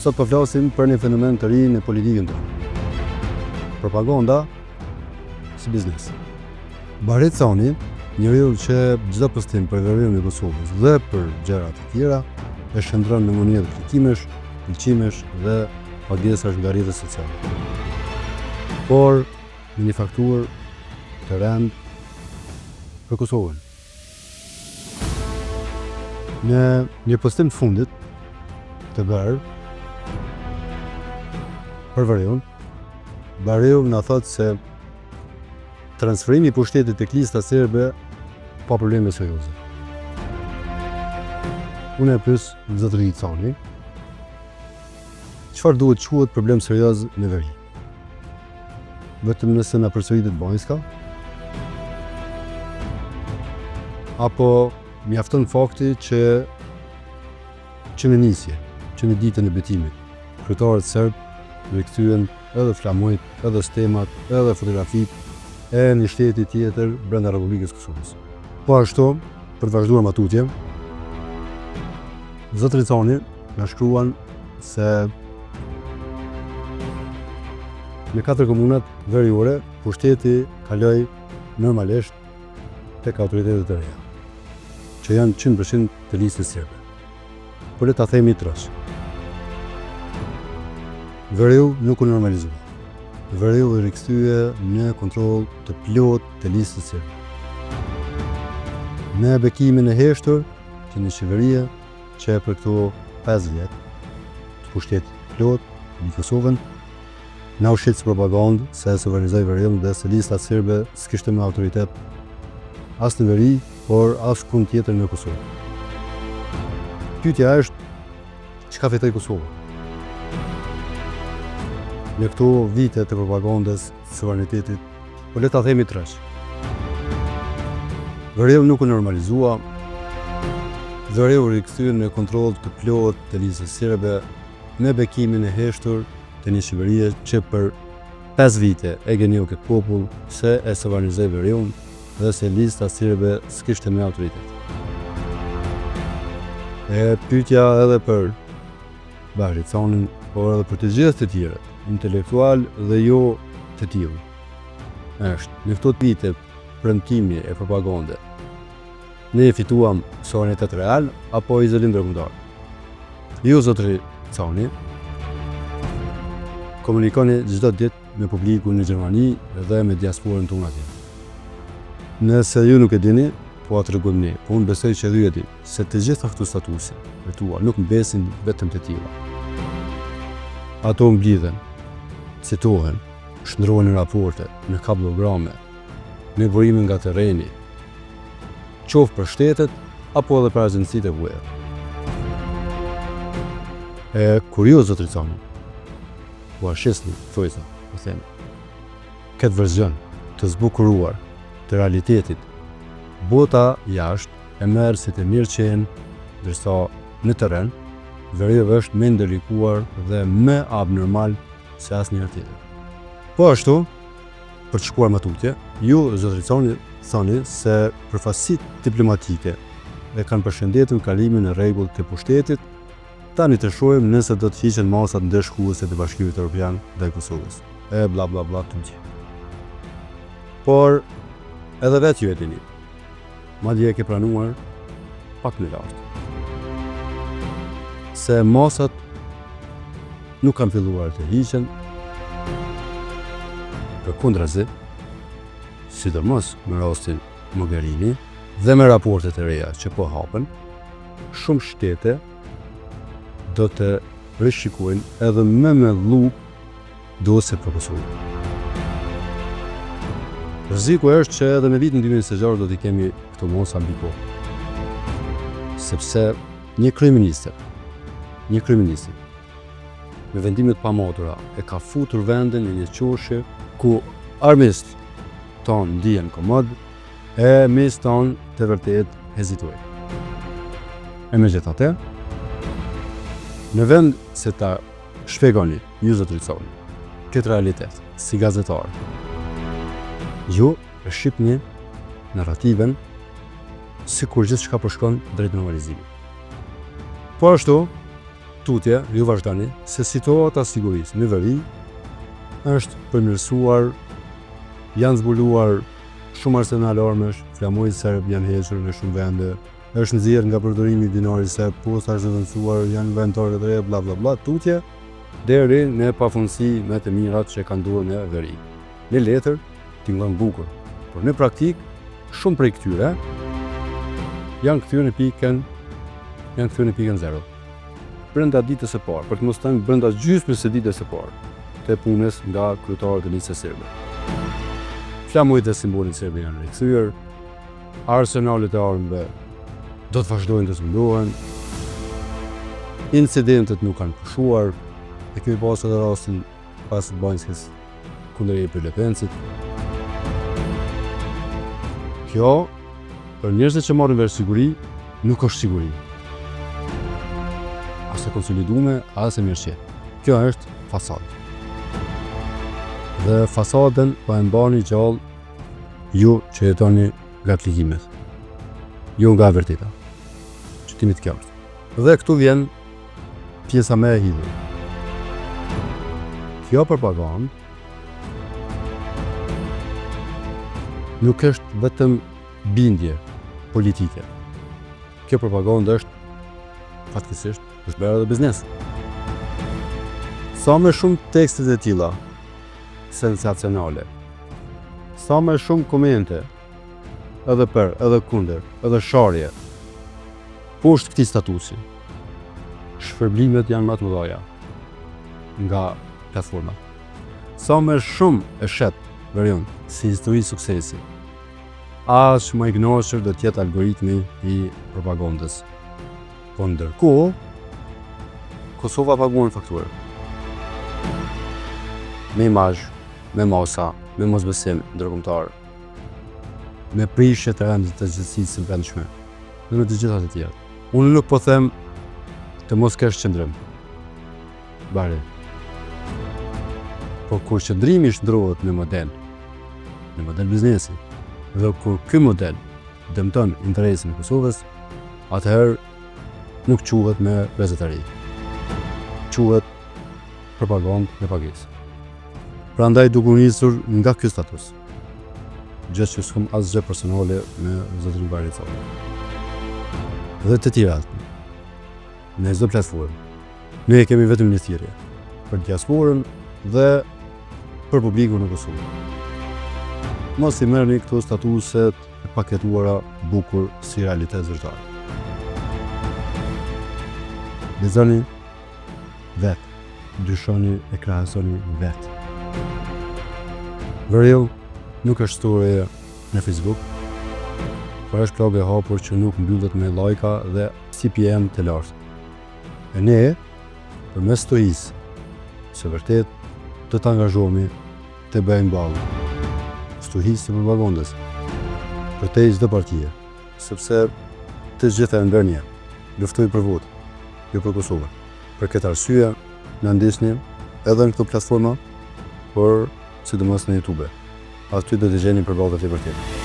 Sot po flasim për një fenomen të ri në politikën tonë. Propaganda si biznes. Bahri Cani, njeriu që çdo postim për veriun e Kosovës dhe për gjëra të tjera, e shndërron në monedhë klikimesh, pëlqimesh dhe pagesash nga rrjetet sociale. Por me një fakturë të rëndë për Kosovën. Në një postim të fundit të bërë për veriun, Bahriu na thotë se transferimi i pushtetit tek lista serbe ka probleme serioze. Unë e pyes zotëri Cani, çfarë duhet të quhet problem serioz në veri? Vetëm nëse na përsëritet Banjska? Apo mjafton fakti që që në nisje, që në ditën e betimit, kryetarët serbë rikthyen edhe flamujt, edhe stemat, edhe fotografitë e një shteti tjetër brenda Republikës së Kosovës. Po ashtu, për të vazhduar më tutje, zotëri Cani na shkruan se në katër komunat veriore pushteti kaloi normalisht tek autoritetet e reja, që janë 100% të listës serbe. Po le ta themi troç. Veriu nuk u normalizua. Veriu u rikthye në kontroll të plotë të listës serbe. Me bekimin e heshtur të një qeverie që për këto 5 vjet të pushtetit të plotë mbi Kosovën, na u shit si propagandë se e sovranizoi veriun dhe se lista serbe s'kishte më autoritet as në veri, por as kund tjetër në Kosovë. Pyetja është, çka fitoi Kosova? Në këto vite të propagandës sovranitetit, po le ta themi troç. Veriu nuk u normalizua, veriu u rikthye në kontroll të plotë të listës serbe me bekimin e heshtur të një qeverie që për 5 vite e gënjeu këtë popull se e sovranizoi veriun dhe se lista serbe s'kishte më autoritet. E pyetja edhe për Bahri Canin, por edhe për të gjithë të tjerët, intelektual dhe jo të tillë. Është, në këto vite premtimi e propagande, ne e fituam sovranitet real apo izolim ndërkombëtar? Ju zotëri Cani, komunikoni çdo ditë me publikun në Gjermani dhe me diasporën tonë atje. Nëse ju nuk e dini, po ua tregojmë ne, po unë besoj që edhe ju e dini, se të gjitha këto statuse e tua nuk mbesin vetëm të tilla. Ato mblidhen, citohen, shndërrohen në raporte, në kabllograme, në burime nga terreni, qoftë për shtetet apo edhe për agjencitë e huaja. E kur ju zotëri Cani, ua shisni, thojza, po themi, këtë verzion të zbukuruar të realitetit, bota jashtë e merr si të mirëqenë, ndërsa në terren, veriu është më ndërlikuar dhe më abnormal se asnjëherë tjetër. Po ashtu, për të shkuar më tutje, ju zotëri Cani thoni se përfaqësitë diplomatike e kanë përshëndetur kalimin në rregull të pushtetit, tani të shohim nëse do të hiqen masat ndëshkuese të Bashkimit Evropian ndaj Kosovës. E bla bla bla tutje. Por edhe vetë ju e dini. Madje e ke pranuar pak më lart. Se masat nuk kanë filluar të hiqen, përkundrazi, sidomos me rastin Mogherini dhe me raportet e reja që po hapen, shumë shtete do të rishikojnë edhe më me llupë dosjet për Kosovën. Rreziku është që edhe në vitin 2026 do t'i kemi këto masa mbi kokë. Sepse një kryeministër, një kryeministër me vendime të pamatura e ka futur vendin në një qoshe ku armiqtë tanë ndihen komod e miqtë tanë të vërtetë hezitojnë. E megjithatë, në vend se ta shpjegoni ju zotëri Cani këtë realitet si gazetar, ju e shihni narrativën sikur gjithçka po shkon drejt normalizimit. Po ashtu, Tutje, ju vazhdoni se situata e sigurisë në veri është përmirësuar, janë zbuluar shumë arsenal armësh, flamuj serb janë hequr në shumë vende, është nxjerrë nga përdorimi dinari serb, posta është zëvendësuar, janë vënë targa të reja, bla bla bla, tutje deri në pafundësi me të mirat që kanë ndodhur në veri. Në letër tingëllon bukur, por në praktikë shumë prej këtyre janë kthyer në pikën janë kthyer në pikën zero. Brenda ditës së parë, për të mos thënë brenda gjysmës së ditës së parë të punës nga kryetarët e Listës Serbe. Flamujt dhe simbolet serbe janë rikthyer, arsenalet e armëve do të vazhdojnë të zbulohen, incidentet nuk kanë pushuar, e kemi pasur edhe rastin pas Banjskës kundër Jepri Lepencit. Kjo, për njerëzit që marrin vesh siguri, nuk është siguri. As e konsolidume, as e mirëqenë. Kjo është fasadë. Dhe fasadën po e mbani gjallë ju që jetoni nga klikimet. Jo nga e vërteta. Që t'jemi të qartë. Dhe këtu vjen pjesa më e hidhur. Kjo propagandë nuk është vetëm bindje politike. Kjo propagandë është fatkeqësisht është bërë edhe biznes. Sa më shumë tekste të tilla sensacionale, sa më shumë komente, edhe për, edhe kundër, edhe sharje, poshtë këtij statusi, shpërblimet janë më të mëdha nga platforma. Sa më shumë e shet veriun si histori suksesi, aq më i kënaqur do të jetë algoritmi i propagandës. Po ndërkohë, Kosova paguan faturën. Me imazh, me masa, me mosbesim ndërkombëtar, me prishje të rendit të gjithësisë së brendshme dhe me të gjitha të tjerat. Unë nuk po them të mos kesh qëndrim. Bare. Po kur qëndrimi shndrohet në model, në model biznesi, dhe kur ky model dëmton interesin e Kosovës, atëherë nuk quhet më gazetari. Quhet propagandë me pagesë. Prandaj duke u nisur nga ky status, gjë që s'kam asgjë personale me zotrin Bahri Cani. Dhe të tjerat, në çdo platformë, ne e kemi vetëm një thirrje për diasporën dhe për publikun në Kosovë. Mos i merrni këto statuset e paketuara bukur si realitet zyrtar. Lexoni vetë, dyshoni e krahasoni vetë. Veriu nuk është story në Facebook, por është plagë e hapur që nuk mbyllet me lajka dhe CPM të lartë. E ne, përmes stuhisë së vërtetë, do të angazhohemi të bëjmë ballë stuhisë së propagandës, përtej çdo partie, sepse të gjitha janë bërë një, luftojnë për votë, jo për Kosovën. Për këtë arsye, na ndiqni edhe në këto platforma, por sidomos në YouTube. Aty do të gjeni përballë të vërtetë.